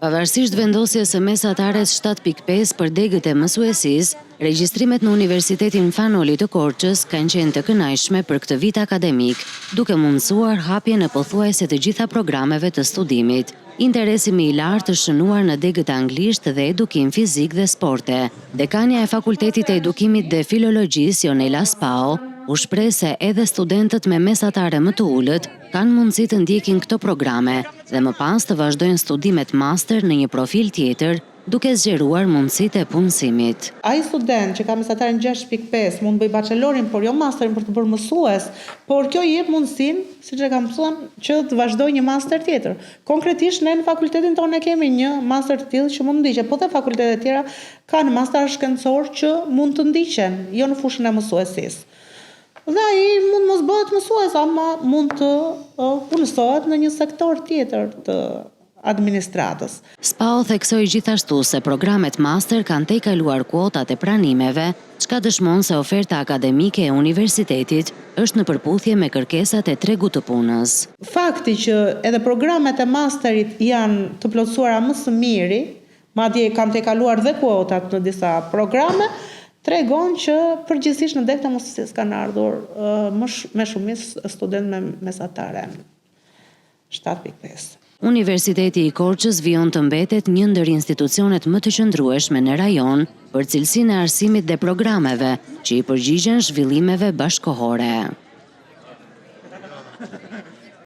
Pavarësisht vendosjes së mesatares 7.5 për degët e mësuesisë, regjistrimet në Universitetin Fan Noli të Korçës kanë qenë të kënaqshme për këtë vit akademik, duke mundësuar hapjen e pothuajse të gjitha programeve të studimit. Interesi më i lartë është shënuar në degët anglisht dhe edukim fizik dhe sporte. Dekania e Fakultetit të Edukimit dhe Filologjisë, Jonela Spao, u shpreh se edhe studentët me mesatare më të ulët kanë mundësi të ndjekin këto programe dhe më pas të vazhdojnë studimet master në një profil tjetër, duke zgjeruar mundësitë e punësimit. Ai student që ka mesataren 6.5 mund të bëjë bachelorin, por jo masterin për të bërë mësues, por kjo i jep mundësinë, siç e kam thënë, që të vazhdojë një master tjetër. Konkretisht ne në fakultetin tonë ne kemi një master të tillë që mund të ndiqet, po dhe fakultetet e tjera kanë master shkencor që mund të ndiqen, jo në fushën e mësuesisë. Dhe ai mund mos bëhet mësues, ama mund të punësohet në një sektor tjetër të administratës. Spao theksoi gjithashtu se programet master kanë tejkaluar kuotat e pranimeve, çka dëshmon se oferta akademike e universitetit është në përputhje me kërkesat e tregut të punës. Fakti që edhe programet e masterit janë të plotësuara më së miri, madje kanë tejkaluar dhe kuotat në disa programe, tregon që përgjithsisht në degët e mësuesisë kanë ardhur më me shumicë studentë me mesataren 7.5. Universiteti i Korçës vijon të mbetet një ndër institucionet më të qëndrueshme në rajon për cilësinë e arsimit dhe programeve që i përgjigjen zhvillimeve bashkëkohore.